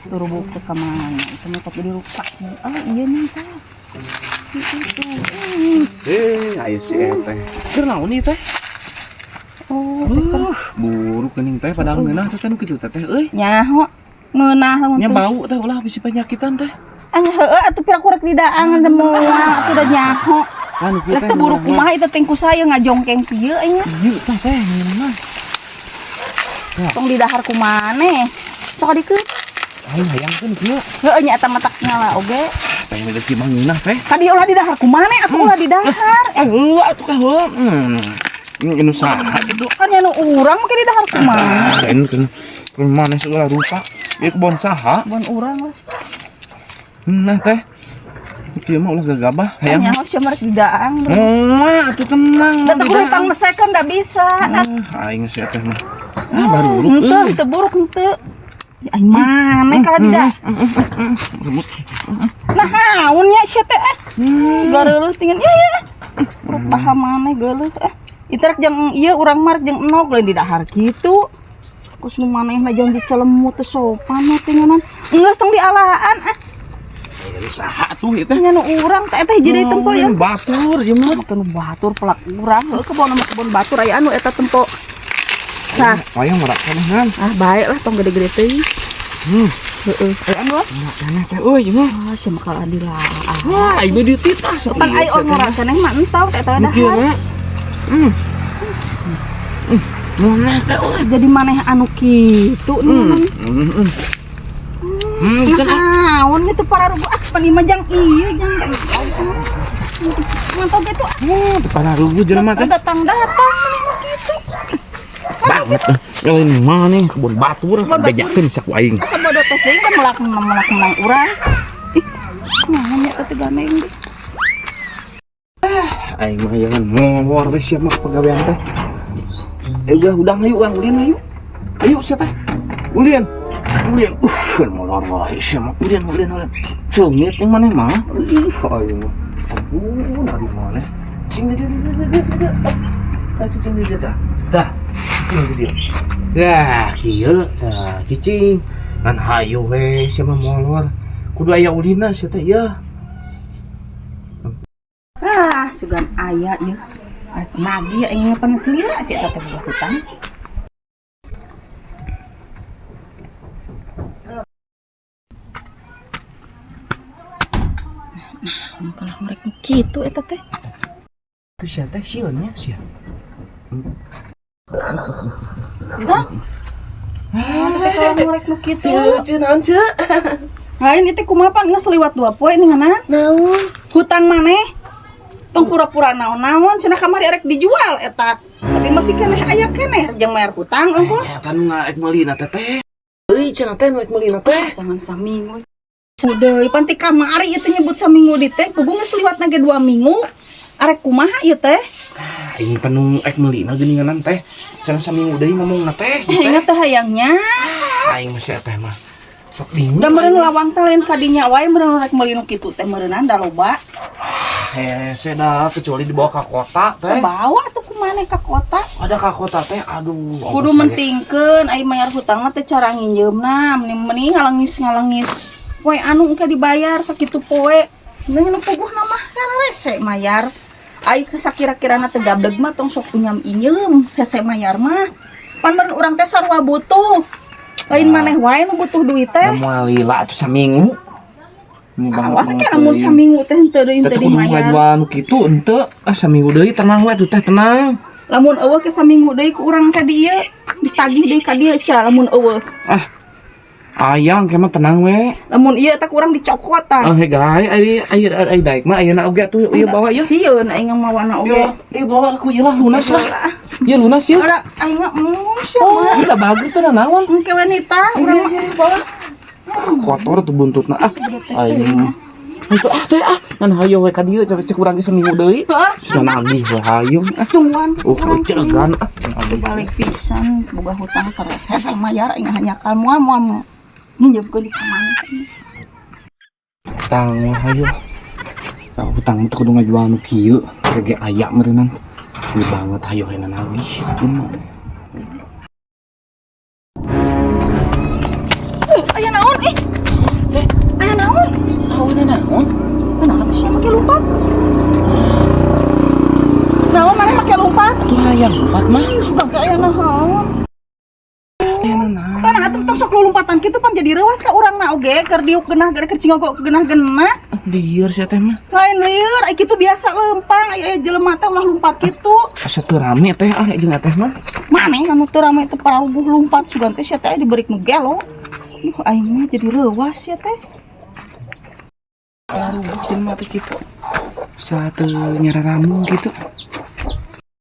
Turubuk teh ka mana? Itu mah jadi rusak. Ah, iya nih tah. Itu. Eh, ayo si teh. Keur naon ieu teh? Oh, Buruk geuning teh padahal ngeunah teh nu kitu teh teh euy. Nyaho. Ngeunah lamun Nya teh. Bau teh ulah bisi penyakitan teh. Ah, heueuh atuh pira kurek didaangan teh moal atuh da nyaho. Kan kieu Lah teh. Teh buruk kumaha itu teh ku saya ngajongkeng kieu aing. Ieu tah teh ngeunah. Tong didahar ku maneh. Sok dikeun. Aing hayangkeun kieu. Heueuh nya eta matak nyala oge. Teh geus si mah ngeunah teh. Tadi ulah didahar ku maneh atuh ulah didahar. Eh, heueuh atuh ka heueuh. Ini nu saha kitu? Kan nya nu urang make didahar ku maneh. Ah, ini kan mana segala rupa. Ieu kebon saha? Kebon urang lah. Nah teh. Kieu mah ulah gagabah hayang. Nyaho sia mah rek didaang. Moal atuh tenang. Da teh kudu hutang mesekeun da bisa. Ah, aing sih teh mah. Ah, baru buruk Henteu, euy. Henteu buruk henteu. Ya aing maneh kalau tidak. Remut. Nah, naon nya sia teh ah. Gareuleuh tinggal ya ya. Buruk paha maneh geuleuh ah. Itu rek jeung ieu urang mah rek jeung enog lain didahar kitu. Kus nu manehna janji celemut teh sopan mah teh nganan. Geus tong dialaan ah. Saha tuh ieu teh? Nya nu urang teh teh jadi tempo ya. Batur ieu mah. Make nu batur pelak urang heueuh kebon mah kebon batur aya anu eta tempo. Sah. Hayang merak keneh kan. Ah baik lah tong gede-gede teuing. Heeh, aya anu lah. Merak keneh teh euy ieu mah. Ah, sia mah kalah dilaah. Wah, ieu dititah sok. Pan ai orang rasana mah entau teh eta Kieu dahar. Mah. Ngeunah teh euy. Jadi maneh anu kitu nih. Kan ah. Naon itu para rugu ah pan ieu mah jang ieu jang. Mantau gitu ah. Para rugu jelema teh. Datang-datang maneh mah kitu. Banget. Kalau ini mah nih kebun batur bejakeun sak aing. Asa bodoh teh teuing kan melak melak menang urang. Ih, naon nya teh gandeng deh. Aing mah jangan molor we sia mah pagawean teh. Eh udah ayo urang ulin ayo. Ayo sia teh. Ulin. Ulin. Molor wae sia mah. Ulin ulin ulin. Ceungit yang maneh mah. Ih, aing mah. Ampun, ari maneh. Cing di di di di di. Ah, cicing di tah. Tah. Cicing di dieu. Dah, kieu tah cicing. Ngan hayu we sia mah molor. Kudu aya ulina sia teh ya. Ah, sugan aya ieu. Arek nagih aing pan selila si eta teh boga hutang. Nah, kalau mereka kitu eta teh. Tuh sia teh sieun nya sia. Hah? Teh kalau mereka nu kitu. Ceu naon ceu? Lain itu kumaha pan geus liwat 2 poe nih nganan. Naon? Hutang maneh. Tong pura-pura naon-naon cenah kamari erek dijual eta. Tapi masih keneh aya keneh jeung bayar hutang engko. Ya kan nu ngaek meulina teh teh. Euy cenah teh nu ek meulina teh. Pasangan saminggu. Deui pan ti kamari ieu teh nyebut saminggu di teh puguh geus liwatna ge 2 minggu. Arek kumaha ieu teh? Aing pan nu ek meulina geuninganan teh. Cenah saminggu deui ngomongna teh. Eh, ingat teh hayangnya. Aing mah sia teh mah. Sok bingung. Da meureun lawang teh lain kadinya wae meureun rek meuli nu kitu teh meureunnan da loba. Hese dah kecuali dibawa ke kota teh. Bawa atuh ku maneh ka kota. Ada ke kota teh aduh. Kudu ongkos lagi. Mentingkeun ai mayar hutang mah teh cara nginjeumna mending mending ngalengis-ngalengis. Poe anu engke dibayar sakitu poe. Mending nu puguhna mah kan rese mayar. Ai sakira-kirana teh gableg mah tong sok unyam inyeum hese mayar mah. Pan meureun urang teh sarua butuh. Lain maneh wae nu butuh duit teh. Da moal lila atuh saminggu. Ini banget Awas banget ke lamun euy. Saminggu teh henteu deui henteu Teh kudu dimayar. ngajual nu kitu henteu. Ah saminggu deui tenang we atuh teh tenang. Lamun eueuh ke saminggu deui ku urang ka dieu ditagih deui ka dieu sia lamun eueuh. Ah. Ayang ke mah tenang we. Lamun ieu teh ku urang dicokot tah. Ah hei ai ai ai ai daek mah ayeuna oge atuh ieu bawa ieu. Sieun aing mawana oge. Ieu bawa ku ieu lah lunas lah. Ieu lunas ieu. Ada aing mah sia Oh, mah. udah bagus tuh naon. Engke we nita urang mah. Bawa. Kotor tuh buntutna ah. Aing mah. Itu ah teh ah ngan hayo we ka dieu cek cek urang ge seminggu deui. Heuh, Sia nagih we hayo. Ah. Tungguan Oh, urang cegan ah. Balik pisan boga hutang ter hese mayar aing hanya moal moal nginjeumkeun di ka maneh. Hutang we hayo. Tah hutang teh kudu ngajual nu kieu, ge aya meureunnan. Ieu banget hayo heuna nagih. Ieu mah. Lompat. Naon maneh make lompat? Tuh hayang lompat mah. Suka ge aya naon. Aya naon. Kan atuh tong sok lompatan kitu, pan jadi reuas ka urangna oge, keur diuk genah, keur cingogo genah-genah. Lieur sia teh mah. Lain lieur, ai kitu biasa lempang, ai aya jelema teh ulah lumpat kitu. Asa teu rame teh ah jeung teh mah. Maneh anu teu rame teh paruguh lumpat, sugan teh sia teh diberi nu gelo. Duh, aing mah jadi reuas sia teh. Paruguh jelema teh kitu. Asa teu nyararamung kitu.